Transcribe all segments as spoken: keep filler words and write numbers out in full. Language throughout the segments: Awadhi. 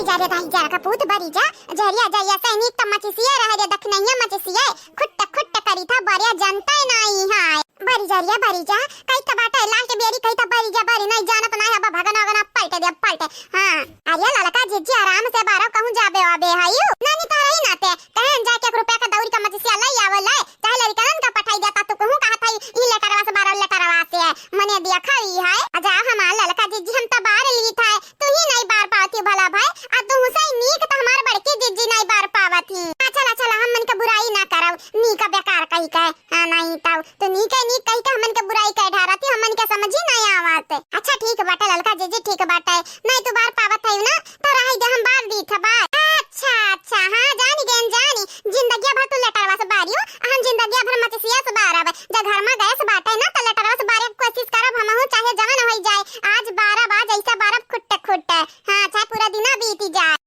जा रे दाई, जा का पूत बरी जा, जहरिया जाइया सैनिक त मचिसिया रह रे, दखनैया मचिसिया, खुट्ट खुट्ट करी था, बरिया जनता नाई है। बरी जा रे, बरी जा, कई त बाटे, लास्ट बेरी कई त बरी जा, बरी नहीं जानत ना है, अब भगन वगन अब पलटे दे, अब पलटे। हाँ, अरे ललका जिज्जी आराम से बारह कहूँ जाबे आबे है यू, नानी तो रही नाते, कहन जाके एक रुपया का दौरी का मचिसिया लाई आवो लाई, चाहे लड़कन का पठाई जाता, तू कहूँ कहा था ई लेटरवा से बारह लेटरवा से, मने दिया खड़ी है। अच्छा हमार ललका जिज्जी हम तो बार ली था, तू ही नहीं बार पावती भला भाई, आ तू हुसैन नीक तो हमार बड़की जिज्जी नहीं बार पावत ही। आ चला चला, हम मन के बुराई ना करब, नीक बेकार कही के। हाँ नहीं तो तू नीक है, नीक कही के हमन के बुराई कह ढारत ही, हमन के समझ ही नहीं आवत। अच्छा ठीक बाटे ललका जिज्जी, ठीक बाटे, नहीं तू बार पावत है ना, तो रही दे, हम बार दी था बार। अच्छा अच्छा, हाँ जानी गेन जानी, जिंदगिया भर तू लेटरवा से बारियो, हम जिंदगिया भर मचिसिया से बारब। जब घर में गैस बाटे ना, तो लेटरवा से बारे के कोशिश करब हमहू, चाहे जवन होई जाए। आज बारब, आज ऐसा बारब खुट्टे खुट्टे। हाँ, चाहे पूरा दिना बीती जाए।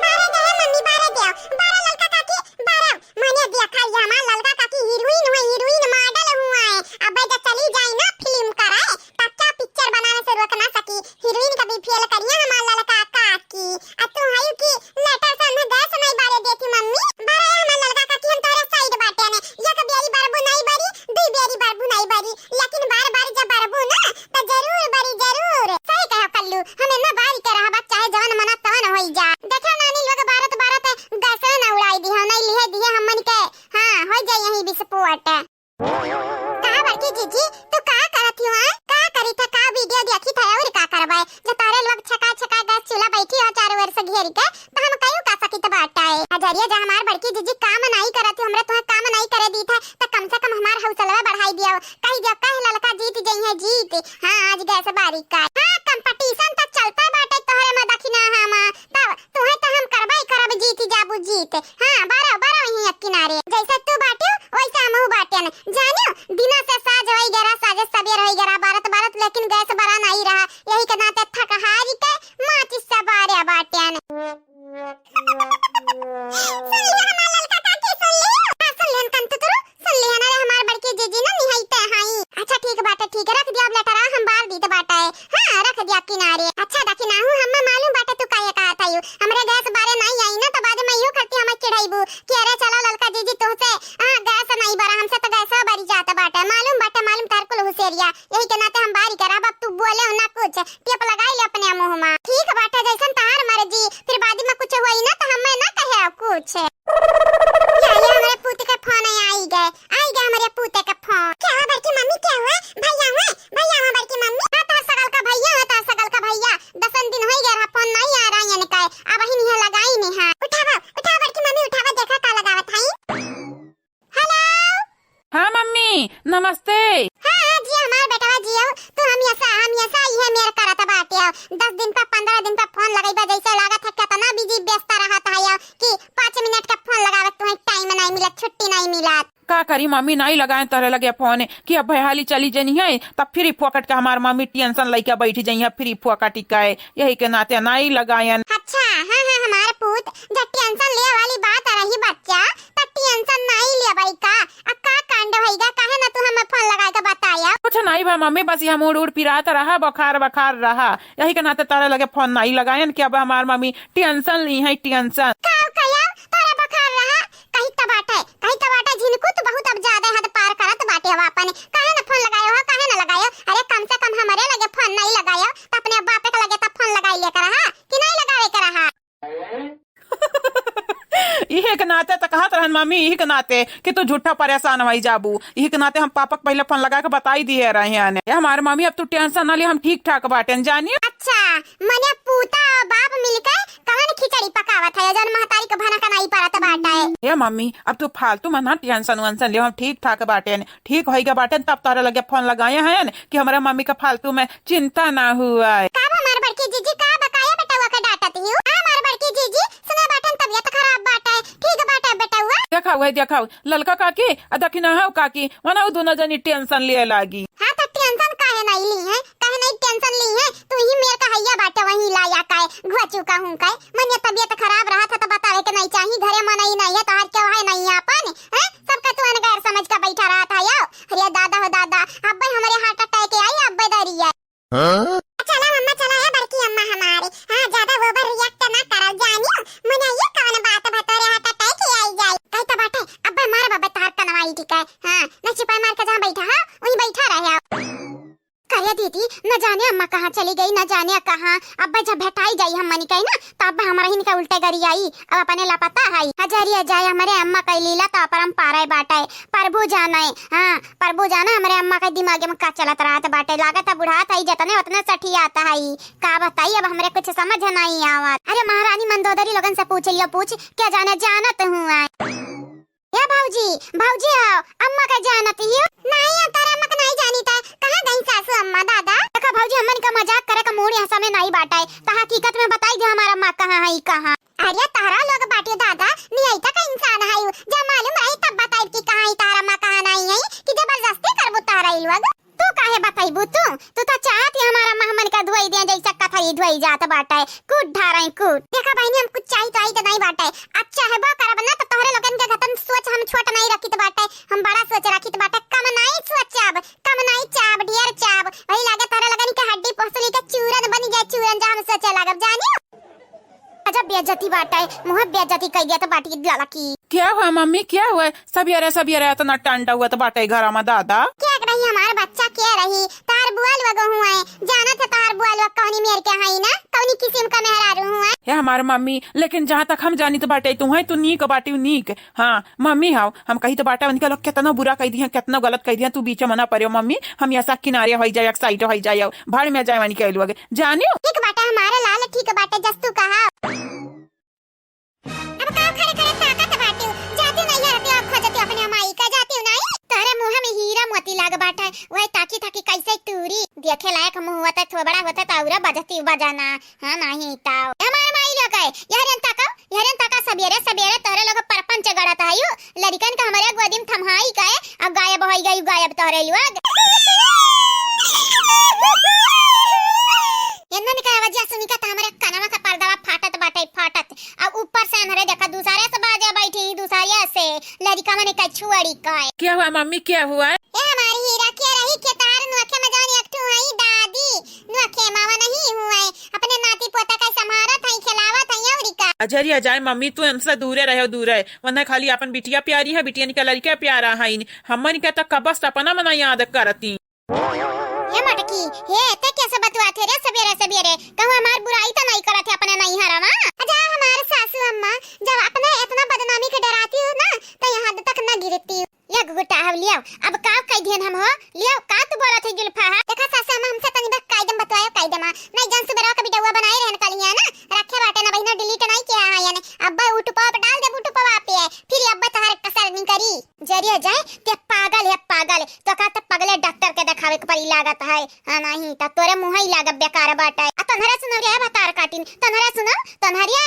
बारे दे मम्मी, बारे दे, बारे ललका काकी, बारे। मने देखा, ये हमार ललका काकी हीरोइन हुआ, हीरोइन मॉडल हुआ है। अब जब चली जाए ना फिल्म करे, तब क्या पिक्चर बनावे से रोक ना सकी। हीरोइन का भी फेल करिया हमार ललका काकी। आ तू हयू कि लेटर से हमें गैस नहीं बारे देती मम्मी। बारे हमार ललका काकी, हम तोरे साइड बाटे ने। एक बेरी बरबू नहीं बरी, दुई बेरी बरबू नहीं बरी, लेकिन बार बार जब बरबू ना तो जरूर बरी जरूर। सही कहा कल्लू, हमें ना बारी के रहा बा, चाहे जवन मना तवन होई जा। देखा नानी लोग बारत बारत गैस ना उड़ाई दी हो, नहीं लिहे दिए हमन के। हाँ, हो जाए यही विस्फोट। कहा बड़की जीजी, तू का करत ही वहाँ? का करी था, का वीडियो देखी था और का करबे? जो तारे लोग छका छका गैस चूल्हा बैठी हो चारों ओर से घेर के, तो हम कयू का सकित बाटे। अजरिया जा हमार बड़की जीजी काम नाई करत ही, हमरे तुहे काम नाई करे दी था, तो कम से कम हमार हौसलवा बढ़ाई दियो। कही दियो, कह ललका जीत जइहे जीत। हाँ, आज गैस बारी का। हाँ, कंपटीशन तो चलता बाटे तोहरे में दखिना हमा। तब तुहे तो हम करबे करब, जीत जाबू जीत। हाँ, बारो, बारो यहीं एक किनारे। जैसे तू बाटियो, वैसे हमहू बाटेन। जानियो, दिना से साँझ होई गरा, साँझ से सबेर होई गरा, बारत बारत, लेकिन गैस बरा नाई रहा। यही के नाते थक हारी के माचिस से बारे बाटेन। सुन लिया हमार ललका काकी, सुन लिया। हाँ, सुन लिहन कंतुतुरु। सुन लिया ना रे, हमार बड़की जीजी ना निहाइते हाई। अच्छा ठीक बाटे, ठीक है, रख दिया अब लेटरा, हम बार दीत बाटे। हाँ, रख दिया किनारे। अच्छा दखिनाहू, हम्मे मालूम बाटे तू काहे कहत हयू। हमरे गैस बारे नाई आई ना, तो बाद में इहो करती हमें चिढ़ाईबू कि अरे चलो ललका जीजी तुहसे, हाँ, गैस नाई बरा, हमसे तो गैसो बरी जात बाटे। मालूम बाटे, मालूम तार कुल हुसेरिया, यही के नाते हम बारी करब, अब तू बोले हो ना कुछ, टेप लगाई ले अपने मुँह में। ठीक बाटे, जैसन तहार मर्जी, फिर बाद में कुछ होई ना तो हमें ना कहे कुछ। या, या हमरे पूत के फोन आई गए, आई गए हमरे पूत के फोन। क्या हुआ बड़की मम्मी, क्या हुआ? भैया हुए, भैया हुआ बड़की मम्मी। हाँ, तोहर सगल का भैया हो, तोहर सगल का भैया। दसन दिन होई गए रहा, फोन नहीं आ रहा है इनका। अब ही नहीं लगाई नहीं है। उठावा, उठावा बड़की मम्मी, उठावा, देखा का लगावत है। हेलो। हाँ मम्मी, नमस्ते। हाँ, हाँ, जियो हमार बेटवा, जियो। तू हमेशा, हमेशा इहे मेर करत बाटे हो। दस दिन पर, पन्द्रह दिन पर फोन लगइबा, जैसे लागत है केतना बिजी व्यस्त रहत है हो कि पाँच मिनट का फोन लगावे तुहे टाइम नहीं मिलत, छुट्टी नहीं मिलत। का करी मम्मी, नहीं लगाएन तोहरे लगे फोन कि अब भैहाली चली जनी है, तब फ्री फोकट के हमार मम्मी टेंशन लइके बैठी जइहे फ्री फोकट के, यही के नाते नहीं लगाएन। अच्छा, हाँ, हाँ, हमार पूत, जब टेंशन ले वाली बात रही बच्चा, त टेंशन नहीं लेबई का? आ का कांड होइगा? काहे ना तू हमें फोन लगाए के बताया? कुछ नहीं बा मम्मी, बस यह मूड उड़ पिरात रहा, बुखार बुखार रहा, यही के नाते तारे लगे फोन नहीं लगायन कि अब हमार मम्मी टेंशन ली है, टेंशन। का कया? तारे बुखार रहा? कही त बाटे, कही त बाटे, झिनकू तू बहुत अब ज्यादा हद पार करत बाटे हो अपन। काहे ना फोन लगायो हो, काहे ना लगायो? अरे कम से कम हमरे लगे फोन नहीं लगायो, त अपने बापे के लगे त फोन लगाई लेकर रहा कि नहीं लगावे के रहा? इहे के नाते त कहत रहन मम्मी, इहे के नाते कि तू झूठा परेशान होई जाबू। इहे के नाते हम पापा के पहिले फोन लगा के बताई दिए रहे हन। ए हमार मम्मी, अब तू टेंशन ना ले, हम ठीक ठाक बाटेन जानियो। अच्छा, मने पूता और बाप मिलके कवन खिचड़ी पकावत है, जौन महतारी के भनक नहीं परत बाटे। ए मम्मी, अब तू फालतू में ना टेंशन वेंशन ले, हम ठीक ठाक बाटेन। ठीक होई गया बाटेन, तब तारे लगे फोन लगाए हैं कि हमरा मम्मी का फालतू में चिंता ना हुआ। का बा हमार बड़की जीजी, का बा, काहे बेटवा के डांटत हियो? का हमार बड़की जीजी, सुना बाटेन तबियत खराब बाटे, ठीक बाटे बेटवा? देखा हुआ, देखा हुआ, ललका काकी आ दखिनाहा काकी, वना उ दोनों जनी टेंशन लिए लागी। हाँ तो टेंशन काहे नहीं ली है, काहे नहीं टेंशन ली है? तू ही मेर का हैया बाटे वहीं लाया काहे, घुआ चुका हूँ काहे? मन ये तबियत खराब रहा था तो बतावे के नहीं चाहिए, घरे मन ही नहीं है, तोहर के वहे नहीं है अपन, हैं? सबका तू अनगैर समझ के बैठा रहा था यो। अरे दादा हो दादा, अब्बे हमरे heart attack आई, अब्बे दरी है। हाँ? चला मम्मा, चला है बड़की अम्मा हमारे। हाँ, ज्यादा over react ने कहा, अब जब भेटाई जाई हमनी के ना, तब हमरा हिन के उल्टे गरी आई, अब अपने लापता हई। हजरिया जाए हमरे अम्मा के लीला तो अपरंपारे बाटे, प्रभु जाने, हाँ, प्रभु जाने हमरे अम्मा के दिमाग में का चलत रहत बाटे, लागत है बुढ़ात हई जतने उतने सठियात हई। का बताई, अब हमरे कुछ समझ नहीं आवत। अरे महारानी मंदोदरी लोगन से पूछ लियो, पूछ, क्या जाने जानत हुआ। ए भौजी, भौजी हो, अम्मा का जानत हियो? नहीं, हम तारा अम्मा का नहीं जानी था। कहाँ गई सासू अम्मा दादा? देखा भौजी, हमन का मजाक करे का मूड यहाँ समय नहीं बाटे, तो हकीकत में बताई दे हमारा अम्मा कहाँ है, कहाँ। अरे तहरा लोग बाटियो दादा, नियता का इंसान है, जब मालूम रही तब बताई कि कहाँ है तहरा अम्मा कहाँ नहीं है, कि जबरदस्ती करबू तहरा ई लोग। तू काहे बतइबू तू? तू तो चाहत ही हमारा अम्मा हमन का धोई दे जैसे कथरी धोई जात बाटे। कूट ढारई कूट। देखा बहिनी, हम कुछ चाही तो आई तो नहीं बाटे। अच्छा है वो करब ना तो तोहरे लोगन के घतन सोच हम छोट नहीं रखित बाटे, हम बड़ा सोच रखित बाटे। कम नहीं सोचब, कम नहीं चाब, ढेर चाब। वही लागे तोहरे लोगन के हड्डी पसली के चूरन बनी जाए, चूरन जा हम सोचे लागब जानी। अजब बेइज्जती बाटे, मुँह बेइज्जती कई दिया तो बाटी लड़की। क्या हुआ मम्मी, क्या हुआ? सबियरे सबियरे इतना टंडा हुआ तो बाटे घर में दादा। क्या रही हमार बच्चा, क्या रही? तार बुआ लोग हुआ है, जानत है तार बुआ लोग कौनी मेर के हई ना, कौनी किस्म का मेहरारू हुआ है। हे हमार मम्मी, लेकिन जहाँ तक हम जानी तो बाटे तू है, तू नीक बाटी नीक। हाँ मम्मी, हाव हम कही तो बाटे उनके लोग कितना बुरा कह दिया, कितना गलत कह दिया, तू बीच में ना पड़ियो मम्मी, हम ऐसा किनारे हो जाए, एक साइड हो जाए, भाड़ में जाए उनके लोग, जानियो। ठीक बाटे हमारे लाल, ठीक बाटे जस तू कहा। अब का खड़े खड़े ताकत बाटियो? जातियो नहीं हरतियो, अब खोजतियो अपने माई का, जातियो नहीं? तोहरे मुँह में हीरा मोती लाग बाटे, वही ताकी ताकी कैसे तूरी। देखे लायक मुँह होते, थोबड़ा होते तो औरा बजती बजाना। हाँ, नहीं ताव। ए हमारे माई लोग है, यहरन ताका, यहरन ताका, सबेरे सबेरे तोहरे लोग परपंच गड़त हयू, लड़िकन का हमरे गोदी में थम्हाई के, अब गायब होई गई, गायब तोहरे लोग। एन्ने निकल आवाज सुनी का, त हमरे कनवा का पर्दावा फाटत बाटे, फाटत। अब ऊपर से अनहरे देखा, दूसरे से बाजे बैठी, दूसरे से, लड़िका मने का छुअड़ी का। क्या हुआ मम्मी, क्या हुआ? ए हमारी हीरा, के रही के तार नोखे में जौन एक ठो हई दादी, नोखे मावा नहीं हुए, अपने नाती पोता का संभारत हई, खिलावत हई, औरी का। अजरिया जाए मम्मी, तू इनसे दूरे रहो, दूरे। वरना खाली अपन बिटिया प्यारी है, बिटियन के लड़के प्यारा हईन। हमन के तो कबस अपना मना याद करती। हे मटकी, हे, ते कैसे बतुआ थे रे सबेरे सबेरे? कहूँ हमार बुराई तो नहीं करत है अपने नैहरवा? अजा हमार सासू अम्मा, जब अपने इतना बदनामी के डराती हो ना, तो यहाँ तक न गिरती हो। ले गुगुटा, हव लियाओ। अब का कह दिहन हम हो? लियाओ, का तू बोलत है जुल्फा, हा? देखा सासू अम्मा, हमसे तनी बस कायदम बतवायो, कायदमा। नहीं जन सुबेरवा का वीडियोवा बनाए रहन कल हिया ना, रखे बाटे ना बहिना, delete नहीं किया है याने। अब YouTube पे डाल दे, YouTube पे पे, फिर अब तहार कसर नहीं करी। जरिया जाए, ते पागल है पागल, तो का ते पगले डॉक्टर के देखावे के पड़ी लागत है। हाँ नहीं, त तोरे मुँह ही लागत बेकार बाटे। आ तन्हरे सुनो रे भतार काटिन, तन्हरे सुनो, तन्हरे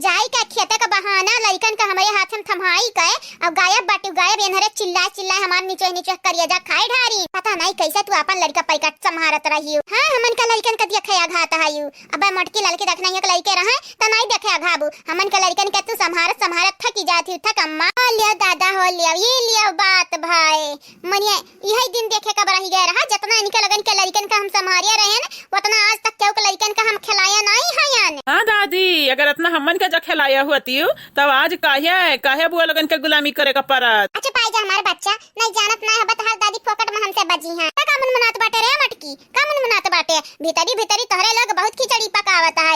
जाई के खेते का बहाना लइकन के हमरे हाथ में थमाई के, अब गायब बाटू गायब, एन्हरे चिल्लाए चिल्लाए हमार नीचे नीचे करिया जा खाए ढारी। पता नहीं कैसे तू अपन लड़का पैका संभारत रही हो। हाँ, हमन का लइकन के दिया खया घात है यू। अबे मोटकी लड़की देखना ही एक लइके रहे, त नहीं देखे अघाबू। हमन के लड़कन के तू संभारत संभारत थकी जात ही, थक अम्मा। हो लियो दादा, हो लियो, ये लियो बात भाई। मनिया इही दिन देखे का रही गए रहा, जतना इनके लगन के लड़कन का हम संभारिया रहे न, उतना आज तक केहू के लड़कन का हम खिलाया नहीं है यान। हाँ दादी, अगर इतना हमन के जा खिलाया होती, तब आज काहे, काहे बुआ लगन के गुलामी करे का पड़त? अच्छा पाई जा हमार बच्चा, नहीं जानत ना हबत हर दादी फोकट में हमसे बजी हैं। त का मन मनात बाटे रे मटकी, का मन मनात बाटे? भीतरी भीतरी तोहरे लोग बहुत खिचड़ी पकावत है।